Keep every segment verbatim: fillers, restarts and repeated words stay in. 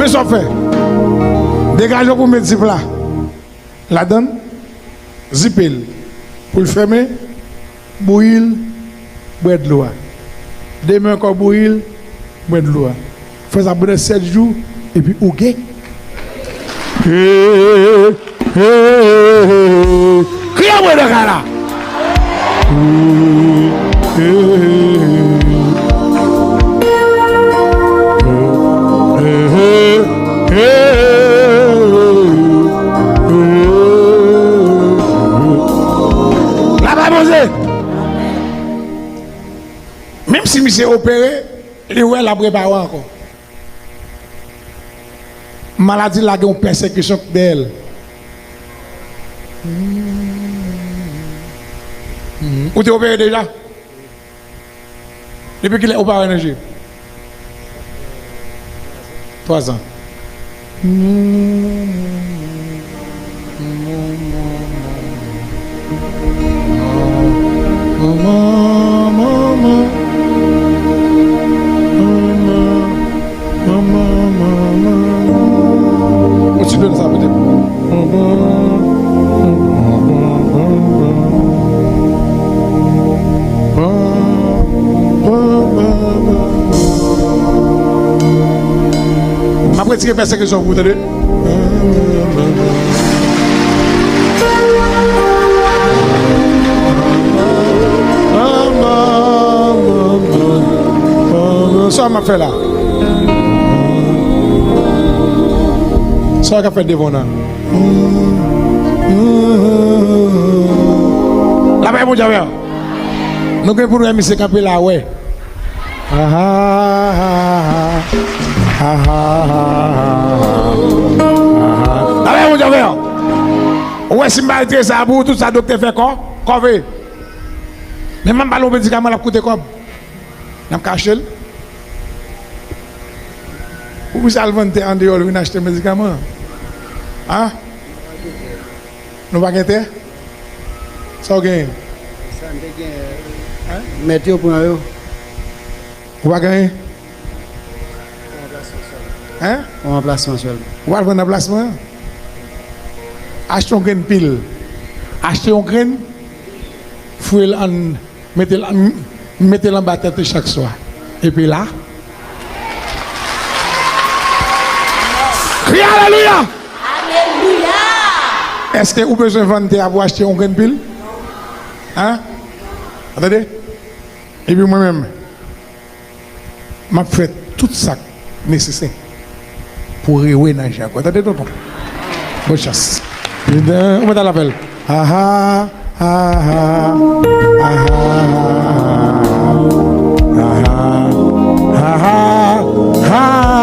Men sa w ap fè. Degaje w pou w met zip la ladan l, zipe l. Pou l fèmen, bouyi l, bwè dlo a. Demen ankò, bouyi l, bwè dlo a. Fè sa pandan sèt jou, epi ou gen. Hey, hey, hey, hey. Kriye mwen nan kay la. Hey, hey, hey, hey. Lapay Bondye. Menm si misye opere, li wè l ap repare ankò. Maladi la gen yon pèsekisyon dèyè l. Ou te opere deja? Depi kilè ou pa wè nan je? Twazan. Manman, manman, manman. Manman, manman, manman. Yon ti done sa pote pou mwen. M ap retire pèsekisyon pou ou, tande. Sa m ap fè la. Sa w ka fè devan w nan. Lapay Bondye avè w. Nou gen pou nou wè misye kanpe la, wè. Aha, aha, aha. Aha, aha, aha, aha. Lapay Bondye avè w. Ou wè si m pa retire sa pou ou, tout sa doktè fè kò, kò veye. Men m ap pale yon medikaman, l ap koute kòb. N ap kache l. Ou plis al vann tè andeyò, l vin achte medikaman. An? Nou pa gen tè? Sa w genyen? Sa m te genyen. An? Mèt yo pran yo. Ou pa genyen? An? Yon anplasman sèlman. Ou al vann anplasman an? Achte yon grenn pil. Achte yon grenn, fouye l ann, mete l ann, mete l anba tèt li chak swa. Epi la, kriye alelouya! Alelouya! Èske ou bezwen vann tè a pou achte yon grenn pil? An? Tande? Epi mwen menm, m ap fè tout sa k nesesè pou rewe nan je ankò. Tande, tonton. Bòn chans. Ou mèt al avè l. Aha, aha, aha, aha, aha, aha.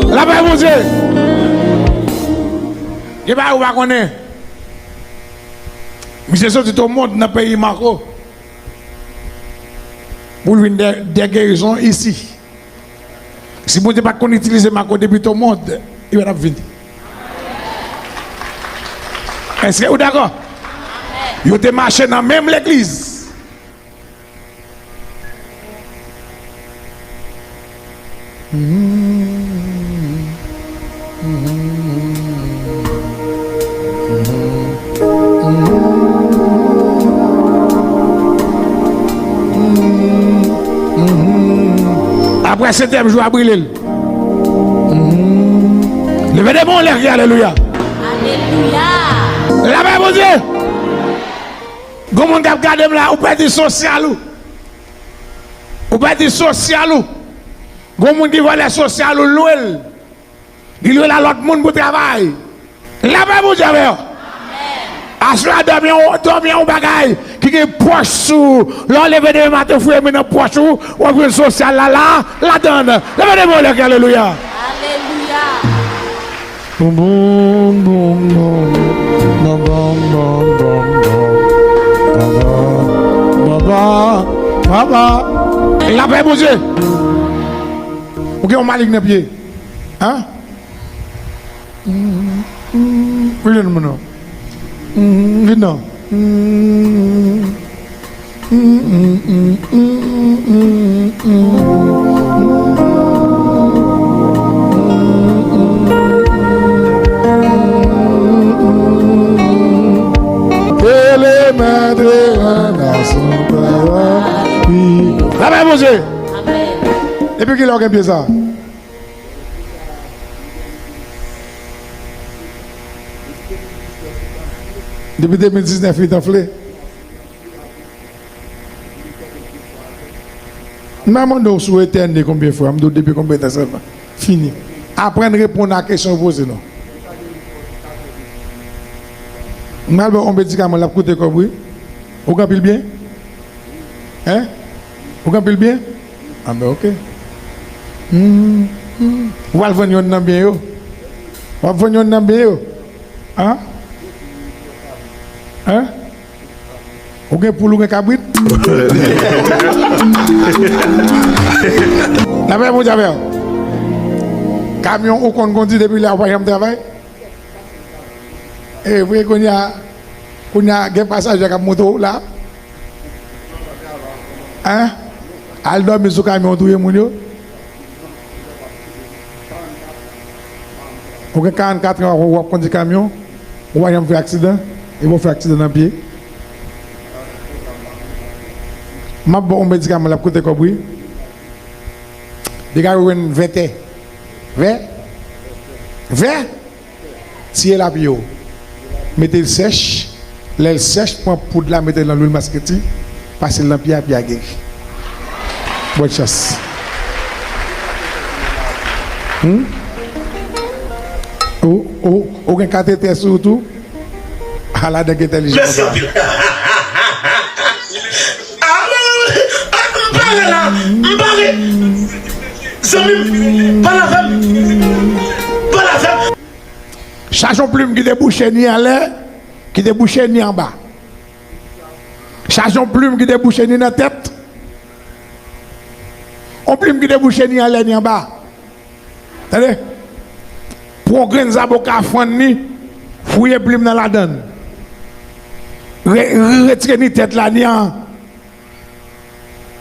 Lapay Bondye. Gen bagay ou pa konnen. Misye soti Tomond nan peyi Mako pou l vin dè, dè gerizon isi. Si Bondye pa t konn itilize Mako depi Tomond, li pa t ap vini. Èske ou dakò? Yo te mache nan menm legliz. Apre setyèm jou a, brile l. Leve de men w anlè, kriye alelouya. Alelouya. Lapay Bondye. Gon moun k ap gade m la, ou pèdi sosyal ou. Ou pèdi sosyal ou. Gon moun ki vòlè sosyal ou, lwe l. Li lwe l a lòt moun pou travay. Lapay Bondye avè w. Aswè a, dòmi an, dòmi an yon bagay ki gen pòch sou ou. Lè w leve demen maten, fouye men nan pòch ou, w ap jwenn sosyal la, la, ladan l. Leve de men w anlè, kriye alelouya. Alelouya. Boum, boum, boum, boum. Bam, bam, bam, bam, bam. Bam, bam, bam, bam. Bam, bam. Lapè Bondye. Ou gen yon malig nan pye. Hein? Ou jwenn moun nan. Vin non. Lapè Bondye. Amèn. Depi kilè w gen pye sa? Depi de mil diznèf li t anfle. M pa mande w si w etène konbyen fwa, m di w depi konbyen tan sèlman. Fini. Aprann reponn a kesyon yo poze non. M al ba w yon medikaman, l ap koute kòb wi. Ou gen anpil byen? Hein? Ou gen anpil byen? Ah ben, ok. Hmm, hmm. W al vann yonn nan byen yo. W ap vann yonn nan byen yo. Hein? Hein? Ou gen poul, ou gen kabrit? Lapè Bondye avè w. Kamyon ou konn kondi depi lè a ou pa janm travay? E vre kounye a, kounye a gen pasaje k ap monte w la. Hein? Al dòmi sou kamyon, w touye moun yo. Ou gen karannkat an, w ap kondi kamyon, ou pa janm fè aksidan, epi w fè aksidan nan pye. M ap ba w yon medikaman, l ap koute kòb wi. Dega yo jwenn vètè. Vè? Vè? Tiye lapye w. Mete l sèch. Lè l sèch, pran poud la, mete l nan lwil maskreti, pase l nan pye a, pye a geri. Bòn chans. Hmm? Ou, ou, ou gen katetè sou ou tou? Ala nèg entèlijan konsa. Mèsi anpil. Ah, non, non, non. Ah, m pare la. M pare. Zanmi m, pale avè m. Pale avè m. Chache yon plim ki debouche ni anlè, ki debouche ni anba. Chache yon plim ki debouche ni nan tèt. Yon plim ki debouche ni anlè, ni anba. Tande? Pran yon grenn zaboka, fann ni, fouye plim nan ladann. Re, re, retire ni tèt la, ni an,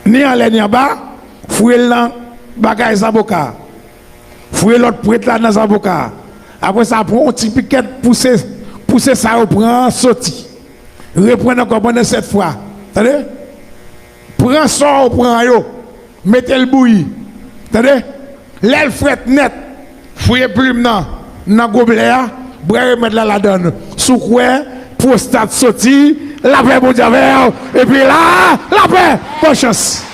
ni anlè, ni anba, fouye l nan bagay zaboka. Fouye lòt pwent la nan zaboka. Apre sa, pran yon ti pikèt, pouse, pouse sa yo pran an soti. Reprann ankò pandan sèt fwa. Tande? Pran sa w pran yo, mete l bouyi. Tande? Lè l frèt nèt, fouye plim nan, nan goblè a, bwè remèd la ladann. Si w kwè pwostat soti, lapè Bondye avè w, epi la, lapè, bòn chans.